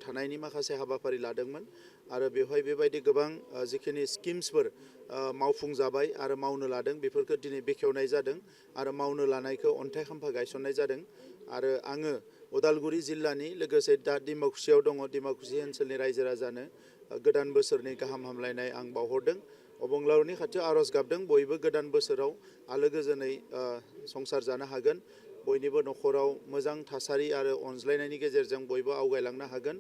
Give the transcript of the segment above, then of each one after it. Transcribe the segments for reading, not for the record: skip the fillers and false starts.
थानायनि माखासे हाबाफारि लादोंमोन आरो बेवहाय बेबायदि गोबां जिखिनि स्किम्सफोर मावफुंजाबाय आरो मावनो लादों बेफोरखौ दिनै बेखेवनाय जादों आरो मावनो लानायखौ अन्थाइ खाम्फा गायसननाय जादों आरो आङो उदालगुरि जिल्लानि लोगोसे दा डिमाकुसियाव दङ डिमाकुसि ओनसोलनि रायजो राजानो गोदान बोसोरनि गाहाम हामलायनाय आं बावहरदों अबंलावरिनि खाथियाव आर'ज गाबदों बयबो गोदान बोसोराव आलो गोजोनै संसार जानो हागोन बयनिबो न'खराव मोजां थासारि आरो अनज्लायनायनि गेजेरजों बयबो आवगायलांनो हागोन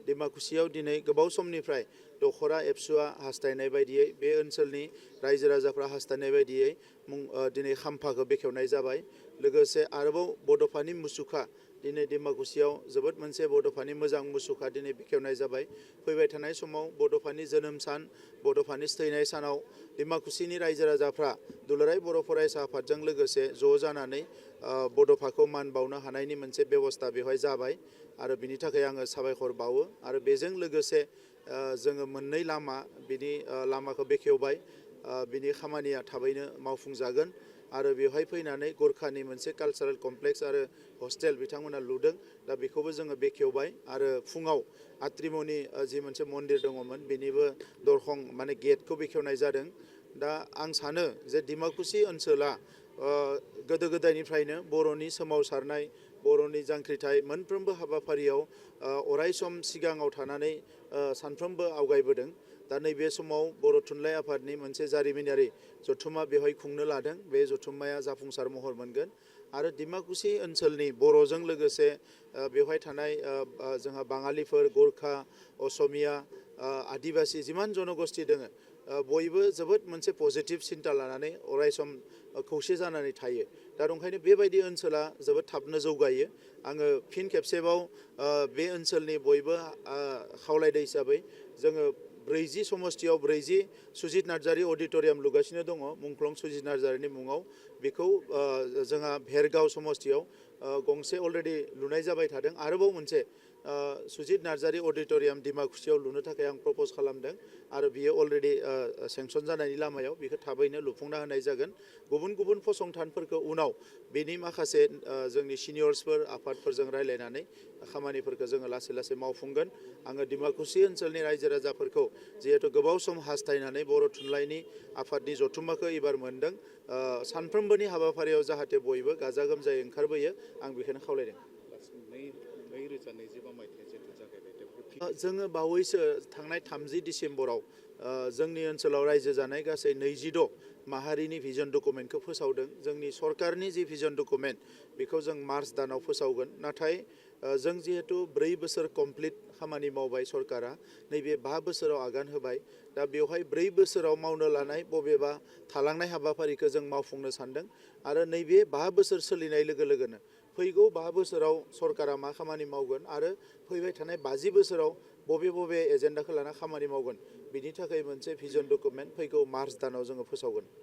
डिमाकुसियाव दिनै गोबाव समनिफ्राय दखरा एबसुआ हास्थायनाय बायदियै बे ओनसोलनि रायजो राजाफ्रा हास्थायनाय बायदियै दिनै खाम्फाखौ बेखेवनाय जाबाय लोगोसे आरोबाव बड'फानि मुसुखा दिनै डिमाकुसियाव जोबोद मोनसे बड'फानि मोजां मुसुखा दिनै बेखेवनाय जाबाय फैबाय थानाय समाव बड'फानि जोनोम सान बड'फानि थैनाय सानाव डिमाकुसिनि रायजो राजाफ्रा दुलाराय बर' फरायसा आफादजों लोगोसे ज' जानानै बड'फाखौ मान बावनो हानायनि मोनसे बेबस्था बेवहाय जाबाय आरो बिनि थाखाय आङो साबायखर बावो आरो बेजों लोगोसे जोङो मोननै लामा बिनि लामाखौ बेखेवबाय बिनि खामानिया थाबैनो मावफुंजागोन आरो बेवहाय फैनानै गोरखानि मोनसे कालचारेल कमप्लेक्स आरो हस्टेल बिथांमोना लुदों दा बेखौबो जोङो बेखेवबाय आरो फुङाव आत्रिमनि जि मोनसे मन्दिर दङमोन बेनिबो दरखं माने गेटखौ बेखेवनाय जादों दा आं सानो जे डिमाकुसि ओनसोला गोदो गोदायनिफ्रायनो बर'नि सोमावसारनाय बर'नि जांख्रिथाय मोनफ्रोमबो हाबाफारियाव अरायसम सिगाङाव थानानै सानफ्रोमबो आवगायबोदों दा नैबे समाव बर' थुनलाइ आफादनि मोनसे जारिमिनारि जथुम्मा बेवहाय खुंनो लादों बे जथुम्माया जाफुंसार महर मोनगोन आरो डिमाकुसि ओनसोलनि बर'जों लोगोसे बेवहाय थानाय जोंहा बाङालिफोर गोरखा असमिया आदिबासि जिमान जनगोष्ठी दोङो बयबो जोबोद मोनसे पजिटिभ सिन्ता लानानै अरायसम खौसे जानानै थायो दा ओंखायनो बेबायदि ओनसोला जोबोद थाबनो जौगायो आङो फिन खेबसेबाव बे ओनसोलनि बयबो खावलायनाय हिसाबै जोङो 40 समस्थियाव 40 सुजित नार्जारी अडिटोरियाम लुगासिनो दङ मुंख्लं सुजित नार्जारीनि मुङाव बेखौ जोंहा भेरगाव समस्थियाव गंसे अलरेडि लुनाय जाबाय थादों आरोबाव मोनसे सुजित नार्जारी अडिटोरियाम डिमाकुसियाव लुनो थाखाय आं प्रप'ज खालामदों आरो बियो अलरेडि सेंसन जानायनि लामायाव बेखौ थाबैनो लुफुंना होनाय जागोन गुबुन गुबुन फसंथानफोरखौ उनाव बेनि माखासे जोंनि सिनियर्सफोर आफादफोरजों रायलायनानै खामानिफोरखौ जोङो लासै लासै मावफुंगोन आङो डिमाकुसि ओनसोलनि रायजो राजाफोरखौ जिहेतु गोबाव सम हास्थायनानै बर' थुनलाइनि आफादनि जथुम्माखौ एबार मोनदों सानफ्रोमबोनि हाबाफारियाव जाहाथे बयबो गाजा गोमजायै ओंखारबोयो आं बेखौनो खावलायदों जोङो बावैसो थांनाय 30 डिसेम्बराव जोंनि ओनसोलाव रायजो जानाय गासै 26 माहारिनि भिजन डकुमेन्टखौ फोसावदों जोंनि सरकारनि जि भिजन डकुमेन्ट बेखौ जों मार्च दानाव फोसावगोन नाथाय जों जिहेतु 4 बोसोर कमप्लिट खामानि मावबाय सरकारा नैबे 5 बोसोराव आगान होबाय दा बेवहाय 4 बोसोराव मावनो लानाय बबेबा थालांनाय हाबाफारिखौ जों मावफुंनो सानदों आरो नैबे 5 बोसोर सोलिनाय लोगो लोगोनो फैगौ 5 बोसोराव सरकारा मा खामानि मावगोन आरो फैबाय थानाय 50 बोसोराव बबे बबे एजेन्डाखौ लाना खामानि मावगोन बिनि थाखाय मोनसे भिजन डकुमेन्ट फैगौ मार्च दानाव जोङो फोसावगोन